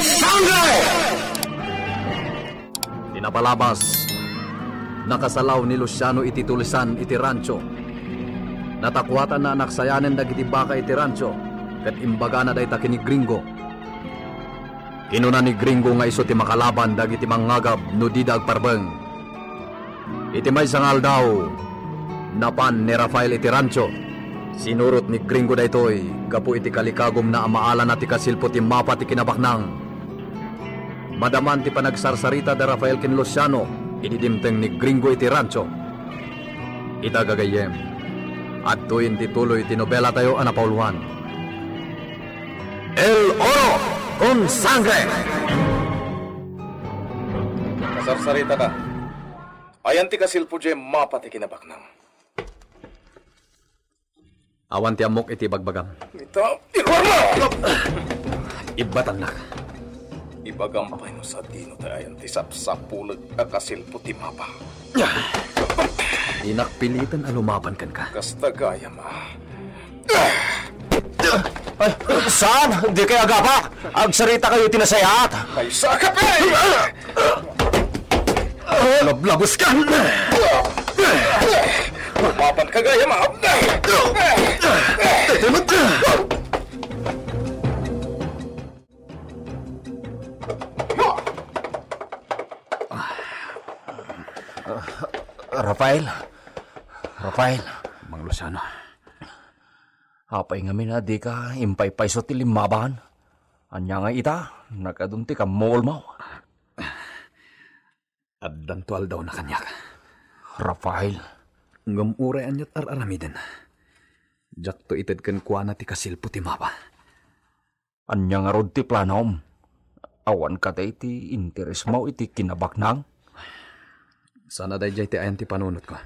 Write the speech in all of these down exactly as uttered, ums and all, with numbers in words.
Sangre! Ti napalabas, nakasalaw ni Luciano iti tulisan iti rancho. Natakuatanna a naksayanen dagiti baka iti rancho, ket imbagana dayta ken ni Gringo. Kinuna ni Gringo nga isu ti makalaban dagiti mangngagab no dida agparbeng. Iti maysa nga aldaw, napan ni Rafael iti rancho. Sinurot ni Gringo daytoy gapu iti kalikagumna a maalana ti kasilpo ti mapa ti kinabaknang. Madaman ti panagsarsarita da Rafael ken Luciano idi dimteng ni Gringo iti rancho. Ita gagayyem, adtoyen ti tuloy ti nobelatayo a napauluan. El Oro con Sangre! Kasarsarita ka. Ayan ti kasilpo diay mapa ti kinabaknang. Awan ti ammok iti bagbagam. Ita, ikuarmo! Ibbatannak. Ibagam pay no sadino ti ayan ti sapsapuleg a kasilpo ti mapa. Dinak piliten a lumaban kenka. Kasta gayam a. Ay, saan? Di kayo agapa. Agsarita kayo ti nasayaat. Ay, sakap eh! Lablabos ka! Lumaban ka gayam a. Rafael. Rafael. Mang Luciano. Apay ngamin a dika impaypayso ti limmaban? Ania nga ita, nagad-on ti kammuolmo. Addanto aldawna kaniak. Rafael. Ngem uray aniat ar-aramiden, diakto ited kenkuana ti kasilpo ti mapa. Ania ngarud ti planom? Awan kadi ti interesmo iti kinabaknang? Saan a daydiay ti ayan ti panunotko.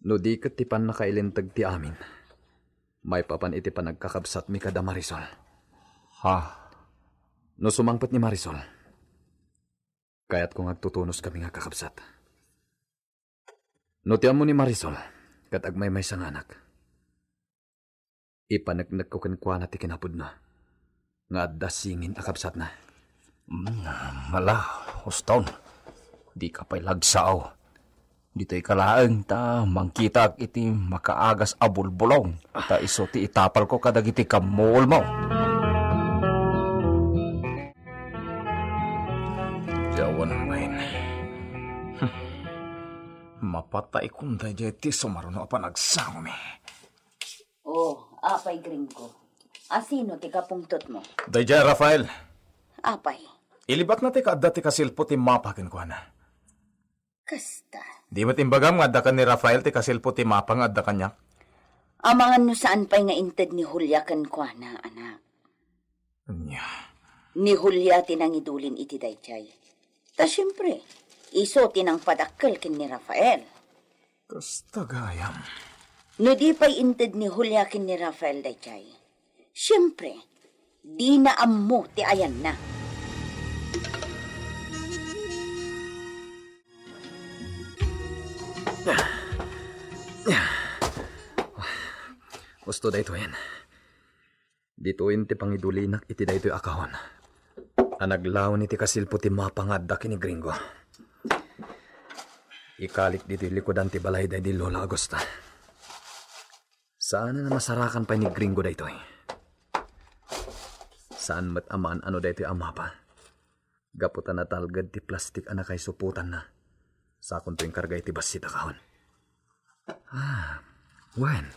No di ket ti pannakailinteg ti amin, maipapan iti panagkakabsatmi kada Marisol. Ha? No sumangpet ni Marisol, kayatko nga agtutunoskami nga kakabsat. No ti ammo ni Marisol ket agmaymaysa nga anak, ipaneknekko kenkuana ti kinapudno nga adda singin a kabsatna. Mm, mala, Uston, dika pay lagsao. Ditoyka laeng ta mangkitak iti makaagas a bulbulong, ta isu ti itapalko kadagiti kammuolmo. Yawan ngayen. Hmm. Mapataykon daydiay ti sumaruno a panagsangomi. Oh, apay, Gringo? Asino ti kapungtotmo? Daydiay, Rafael. Apay? Ilibatna ti kaadda ti kasilpo ti mapa kenkuana. Kasta. Di met imbagam nga adda ken ni Rafael ti kasilpo ti mapa nga adda kaniak? Amangan no saan pay nga inted ni Julia kenkuana, anak. Ania? Ni Julia ti nangidulin iti daydiay. Ta siempre, isu ti nangpadakkel ken ni Rafael. Kasta gayam. No di pay inted ni Julia ken ni Rafael daydiay, siempre, dina ammo ti ayanna. Husto daytoyen. Ditoyen ti pangidulinak iti daytoy a kahon a naglaon iti kasilpo ti mapa nga adda ken ni Gringo. Ikalik ditoy likudan ti balay daydi Lola Augusta. Saanen a masarakan pay ni Gringo daytoy. Saan met a maan-ano daytoy a mapa. Gapu ta natalged ti plastik a nakaisupotanna, sakonto inkarga iti bassit a kahon. Ah, wen.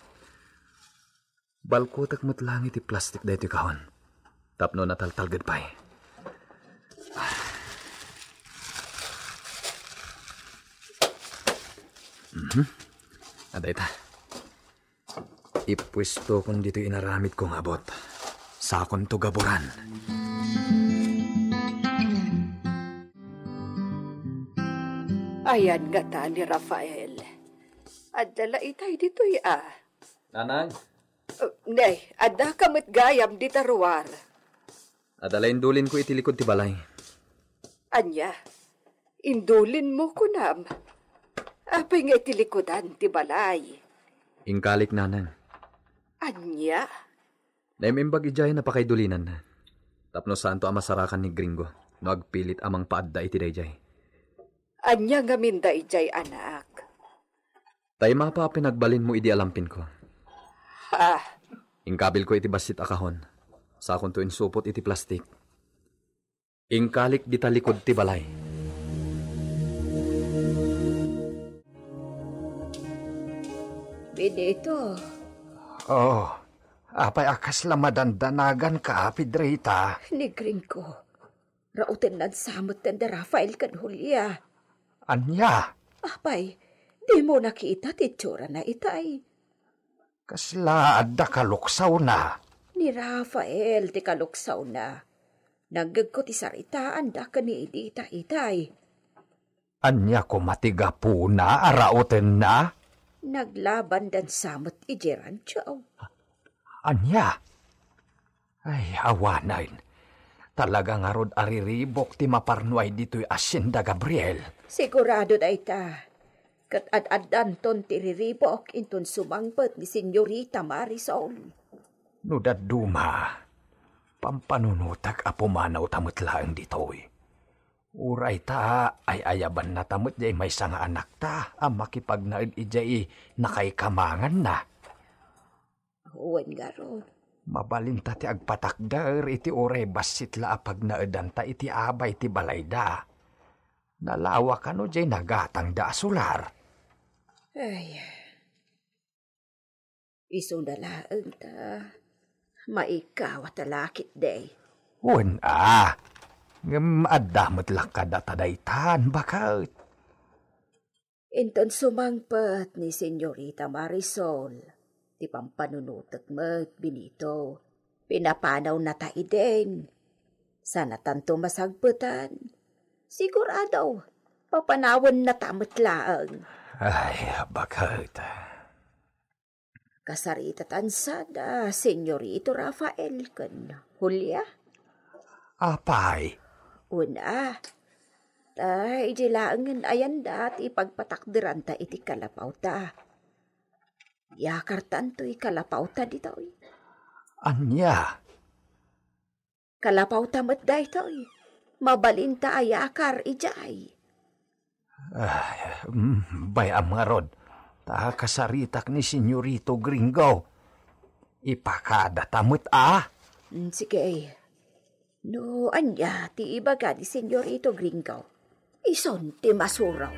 Balkutek met laeng iti plastik daytoy kahon tapno nataltalged pay. Mhm. Adda ita. Ipuestokon ditoy inaramidko nga abut. Sakonto gaburan. Ayan ngata ni Rafael. Adda la itay ditoy a. Nanang. Uh, ne, adda ka met gayam dita ruar. Adda la indulinko iti likod ti balay. Ania? Indulinmo, kunam? Apay nga iti likudan ti balay? Inkalik, Nanang. Ania? Naim-imbag idiay a napakaidulinanna. Tapno saanto a masarakan ni Gringo no agpilit a mangpaadda iti daydiay. Ania ngamin daydiay, anak? Tay mapa a pinagbalinmo idi alampinko. Ah. Inkabilko iti bassit a kahon. Sakonto insupot iti plastik. Inkalik dita likud ti balay. Benito. Oh, apay a kasla madandanaganka, Pedrita? Ni Gringo. Rauten nan sa metten da Rafael ken Julia. Ania? Apay, dimo nakita ti itsurana itay? Kasla adda kaluksawna? Ni Rafael ti kaluksawna. Nangngegko ti saritaanda ken ni Edita itay. Ania koma ti gapuna a raotenna? Naglabandan sa met idiay rancho. Ania? Ay, awanen. Talaga ngarud a riribuk ti maparnuay ditoy asienda, Gabriel. Sigurado dayta. Ket ad-addanton ti riribuk inton sumangpet ni Señorita Marisol. No dadduma, pampanunotek a pumanawta met laeng ditoy. Uray ta ay-ayabannata met diay maysa nga anakta a makipagnaed idiay nakaikamanganna. Wen ngarud. Mabalinta ti agpatakder iti uray bassit la a pagnaedanta iti abay ti balayda. Nalawa kano diay nagatangda a solar. Ay, isuna laeng ta maikawat a lakit, day. Wen a, ngem adda met la kadata daytan, baket. Inton sumangpet ni Señorita Marisol, ti pampanunotek met, Benito, pinapanawnata idin. Sanatanto masagpetan. Sigurado, papanawennata met laeng. Ay, baket. Kasaritatan sada, Señorito Rafael ken Julia? Apay? Una, ta idi laengen ayanda ti ipagpatakderanta iti kalapawta. Yakartantoy kalapawta ditoy. Ania? Kalapawta met daytoy. Mabalinta a yakar idiay. Ay, mm, bay-am ngarud. Ta kasaritak ni Señorito Gringo. Ipakadata met a. Mm, sige. No ania ti ibaga ni Señorito Gringo, isun ti masurot.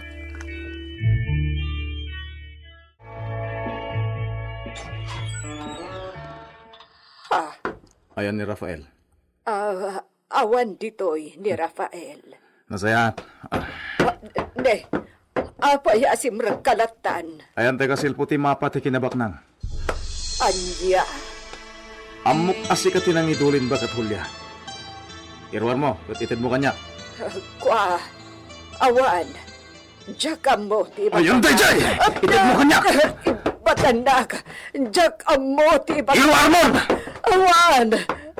Ha? Ayan ni Rafael. Ah, awan ditoy ni Rafael. Nasayaat. Ah. Ah, ne, apay a simrek ka lattan? Ayan ti kasilpo ti mapa ti kinabaknang. Ania? Ammok a sika ti nangidulin, baket Julia. Iruarmo, ket itedmo kaniak. Ah, kua, awan. Diak ammo ti ibag- Ayan daydiay! Itedmo kaniak! Ibatannak! Diak ammo ti ibag- Iruarmon! Awan!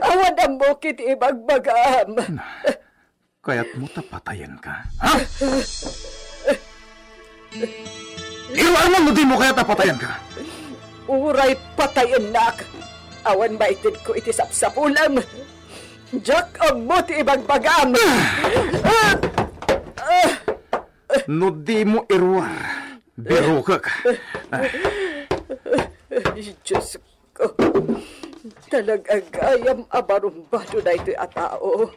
Awan ammo kiti ibagbagam. Kayatmo ta patayenka? Ha? Iruarmon no dimo kayat a patayenka? Uray patayennak, awan maitedko iti sapsapulem. Diak ammo ti ibagbagam. No dimo iruar, birukek. Ay, Diyos ko. Talaga gayam a barumbado daytoy a tao.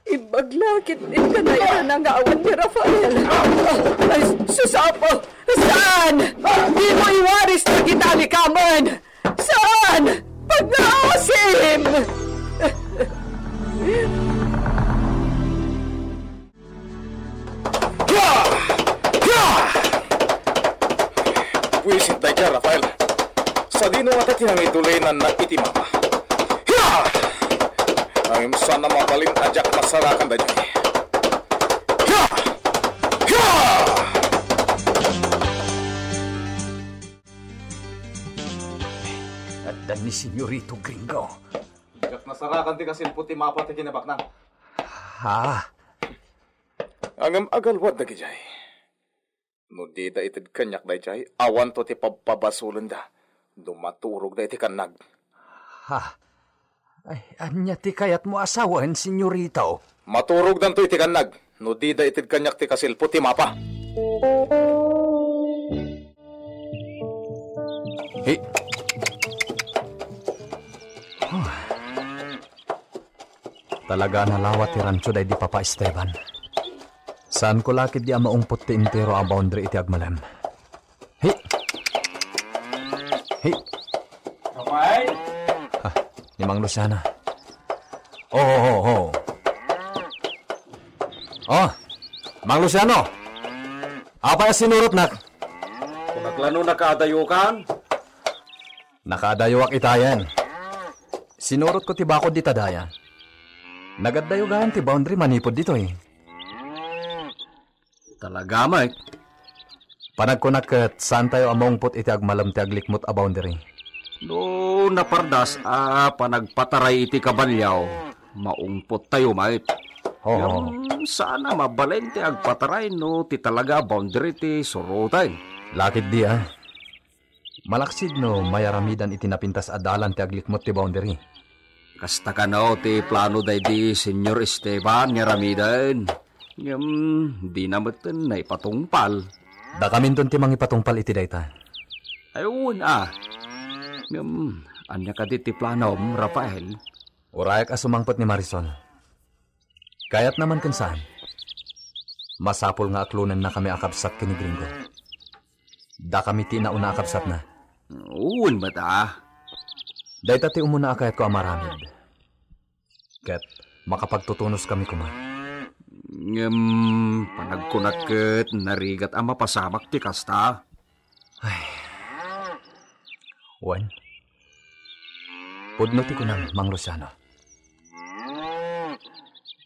Imbag la ket ti kanayon nga awan ni Rafael. Ay, sus, Apo! Saan? Dimo iwaris dagiti alikamen! Saan? Pagnaasim! Hia! Hia! Buisit dayta, Rafael. Sadino ngata ti nangitulinanna iti mapa? Hia! Ngem saan a mabalin a diak nasarakan daytoy. Hia! Hia! Adda ni Senyorito Gringo. Diak nasarakan ti kasilpo ti mapa ti kinabaknang. Ha? Ngem agalwad dagidiay. No dida ited kaniak daydiay, awanto ti pabpabasolenda no maturogda iti kannag. Ha? Ay, ania ti kayatmo a sawen, senyorito? Maturogdanto iti kannag, no dida ited kaniak ti kasilpo ti mapa. Hi. Huh. Talaga a nalawa ti rancho daydi Papa Esteban. Saanko la ketdi a maungpot ti entero a boundary iti agmalem. Hi. Hi. Rafael? Ah, ni Mang Luciano. Oh, oh, oh, oh. Oh, Mang Luciano. Apay a sinurotnak? Kunak la no nakaadayokan? Nakaadayoak itayen. Sinurotko ti bakod dita daya. Nagaddayog ti boundary manipud ditoy. Talaga, Mike? Panagkunak ket saantayo a maungpot iti agmalem ti aglikmut a boundary. No napardas a panagpataray iti kabalio, maungpottayo, Mike. Oo. Ngem saan a mabalin ti agpataray no ti talaga a boundary ti suroten. Lakit di, ah. Malaksid no mayaramidan iti napintas a dalan ti aglikmut ti boundary. Kasta kano ti plano daydi Señor Esteban nga aramiden. Ngem dina metten naipatungpal. Dakaminton ti mangipatungpal iti dayta. Ay, wen a. Ngem ania kadi ti planom, Rafael? Urayak a sumangpet ni Marisol. Kayatna man ken saan, masapul nga aklonennakami a kabsat ken ni Gringo. Dakami ti nauna a kabsatna. Wen met a. Dayta ti umuna a kayatko a maramid. Ket makapagtutunoskami koma. Ngem panagkunak ket narigat a mapasamak ti kasta. Ay. Wen, pudno ti kunam, Mang Luciano.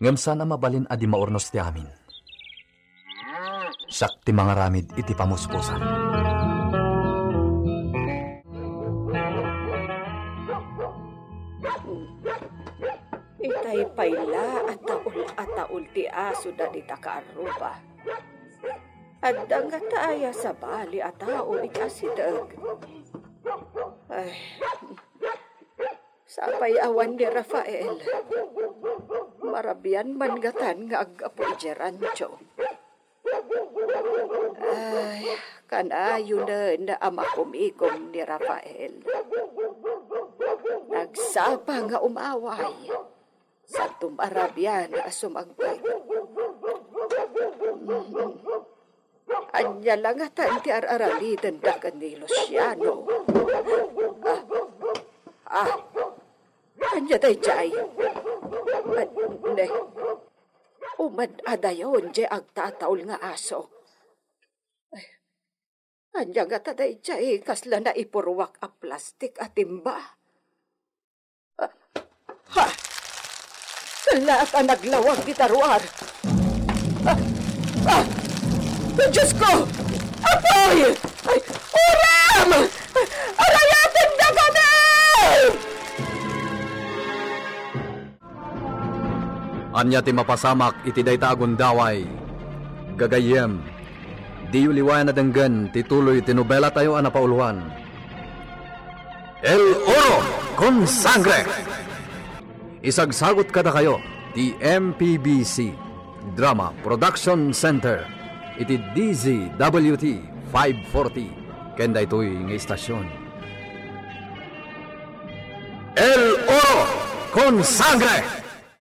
Ngem saan a mabalin a di maurnos ti amin. Siak ti mangaramid iti pamuspusan. Itay pay la a taol a taol ti asoda dita kaarruba. Adda ngata aya sabali a tao iti asideg. Ay, sapay awan ni Rafael. Marabian man ngatan nga aggapu idiay rancho. Ay, kanayonen a makumikom ni Rafael. Nagsapa nga umaway. Santo marabian a sumangpet. Ania la ngatan ti ar-aramidenda ken ni Luciano? Ah, ah, ania daydiay? Ania? Umad-adayon diay agtataol nga aso. Ania ngata daydiay kasla naipuruak a plastik a timba? Ha? Laak a naglawag dita ruar. Ah! Ah! Diosko! Apoy! Ay, uram! Arayatendakami! Ania ti mapasamak iti dayta a gundaway? Gagayyem, diyo liwayan a denggen ti tuloy ti nobelatayo a napauluan. El Oro con Sangre! Isagsagut kadakayo ti M P B C Drama Production Center iti D Z W T five forty ken daytoy nga istasion. El Oro con Sangre!